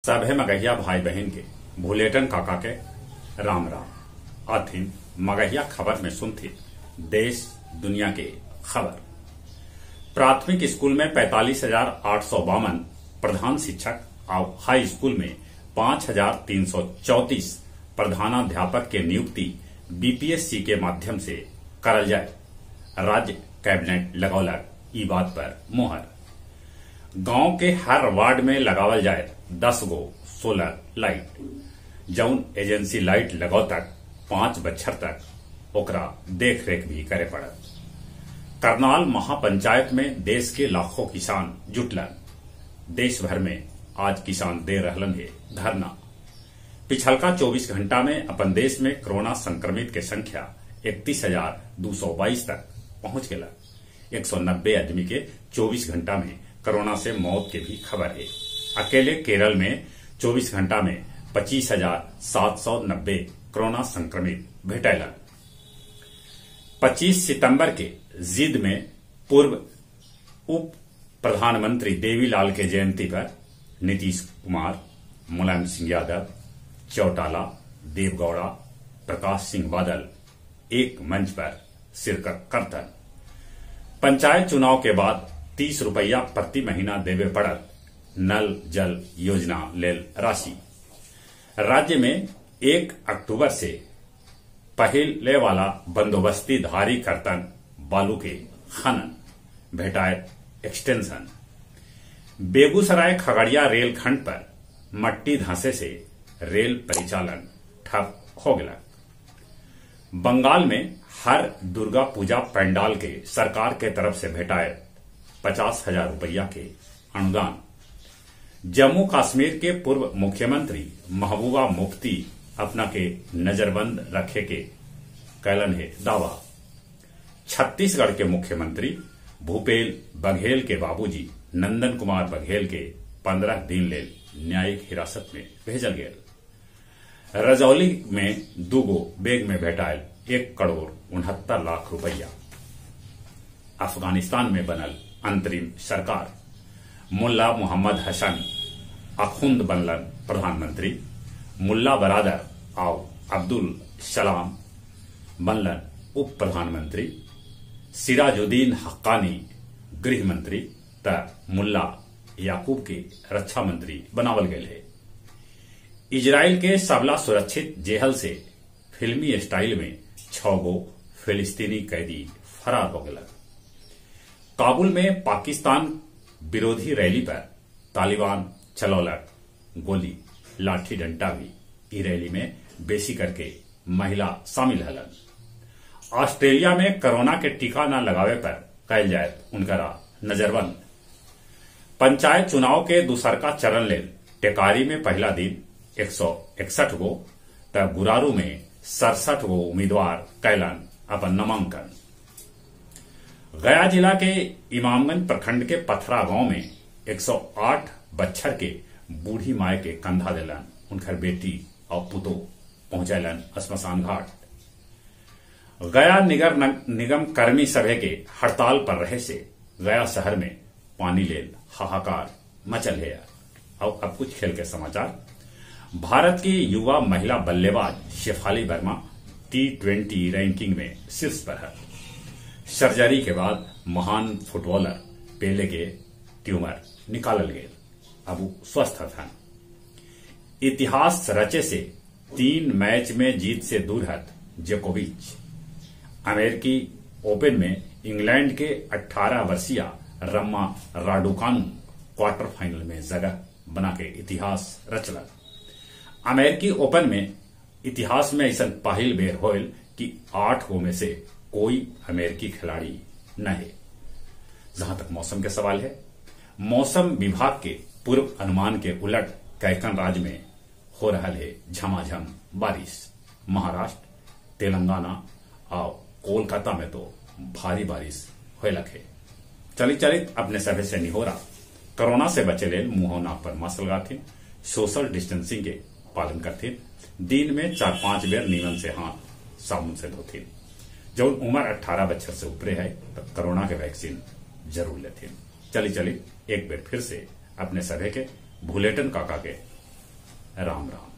सभे मगहिया भाई बहन के भुलेटन काका के राम राम। आथिन मगहिया खबर में सुनथिन देश दुनिया के खबर। प्राथमिक स्कूल में 45,852 प्रधान शिक्षक और हाई स्कूल में 5,334 प्रधानाध्यापक के नियुक्ति बीपीएससी के माध्यम से करल जाए। राज्य कैबिनेट लगौलक ई बात पर मोहर। गांव के हर वार्ड में लगावल जाए 10 गो सोलर लाइट। जौन एजेंसी लाइट लगाव तक 5 बच्छर तक ओकरा देख रेख भी करे पड़त। करनाल महापंचायत में देश के लाखों किसान जुटलन। देश भर में आज किसान दे रहलन है धरना। पिछलका 24 घंटा में अपन देश में कोरोना संक्रमित के संख्या 31,222 तक पहुंच गया। 190 आदमी के 24 घंटा में कोरोना से मौत के भी खबर है। अकेले केरल में 24 घंटा में 25,790 कोरोना संक्रमित भेटैलन। 25 सितंबर के जिद में पूर्व उप प्रधानमंत्री देवीलाल के जयंती पर नीतीश कुमार, मुलायम सिंह यादव, चौटाला, देवगौड़ा, प्रकाश सिंह बादल एक मंच पर शिरकत करतन। पंचायत चुनाव के बाद 30 रुपया प्रति महीना देवे पड़त नल जल योजना लेल राशि। राज्य में 1 अक्टूबर से पहले वाला बंदोबस्ती धारी करतन बालू के खनन भेटाए एक्सटेंशन। बेगूसराय खगड़िया रेलखंड पर मट्टी धंसे से रेल परिचालन ठप हो गया। बंगाल में हर दुर्गा पूजा पंडाल के सरकार के तरफ से भेटाए 50,000 रुपया के अनुदान। जम्मू कश्मीर के पूर्व मुख्यमंत्री महबूबा मुफ्ती अपना के नजरबंद रखे के कैलन है दावा। छत्तीसगढ़ के मुख्यमंत्री भूपेश बघेल के बाबूजी नंदन कुमार बघेल के 15 दिन लेल न्यायिक हिरासत में भेजल गया। रजौली में 2 गो बैग में भेटायल 1,69,00,000 रुपया। अफगानिस्तान में बनल अंतरिम सरकार। मुल्ला मोहम्मद हसन अखुंद बनलन प्रधानमंत्री। मुल्ला बरादर और अब्दुल सलाम बनलन उप प्रधानमंत्री। सिराजुद्दीन हक्कानी गृह मंत्री त मुल्ला याकूब के रक्षा मंत्री बनावल गए है। इजराइल के सबला सुरक्षित जेहल से फिल्मी स्टाइल में 6 गो फिलिस्तीनी कैदी फरार हो गए। काबुल में पाकिस्तान विरोधी रैली पर तालिबान चलौलक गोली, लाठी डंडा भी। ई रैली में बेसी करके महिला शामिल हलन। ऑस्ट्रेलिया में कोरोना के टीका न लगावे पर कैल जाए उनकरा नजरबंद। पंचायत चुनाव के दूसरका चरण लेल टेकारी में पहला दिन 161 गो त गुरारू में 67 गो उम्मीदवार कैलन अपन नामांकन। गया जिला के इमामगंज प्रखंड के पथरा गांव में 108 बच्छर के बूढ़ी माय के कंधा दिलन उनकर बेटी और पुतो पहुंचैलन श्मशान घाट। गया निगर निगम कर्मी सभा के हड़ताल पर रहे से गया शहर में पानी लेल हाहाकार मचल है। और अब कुछ खेल के समाचार। भारत की युवा महिला बल्लेबाज शेफाली वर्मा T20 ranking में शीर्ष पर है। सर्जरी के बाद महान फुटबॉलर पेले के ट्यूमर निकालल गए, अब वो स्वस्थ था। इतिहास रचे से 3 मैच में जीत से दूर हत जोकोविच। अमेरिकी ओपन में इंग्लैंड के 18 वर्षीय रम्मा राडुकानु क्वार्टर फाइनल में जगह बना के इतिहास रचलक। अमेरिकी ओपन में इतिहास में ऐसा पहल बेर होल कि 8 गो में से कोई अमेरिकी खिलाड़ी न है। जहां तक मौसम के सवाल है, मौसम विभाग के पूर्व अनुमान के उलट कैकन राज्य में हो रहा है झमाझम बारिश। महाराष्ट्र, तेलंगाना और कोलकाता में तो भारी बारिश होलक है। चली चलित अपने सभे से निहोरा, कोरोना से बचे लेल मुंह नाक पर मास्क लगाथिन, सोशल डिस्टेंसिंग के पालन करथिन, दिन में 4-5 बेर नीमन से हाथ साबुन से धोथिन। जो उम्र 18 बच्चर से ऊपरे है तो कोरोना के वैक्सीन जरूर लेथिन। चली चली एक बेर फिर से अपने सभे के भुलेटन काका के राम राम।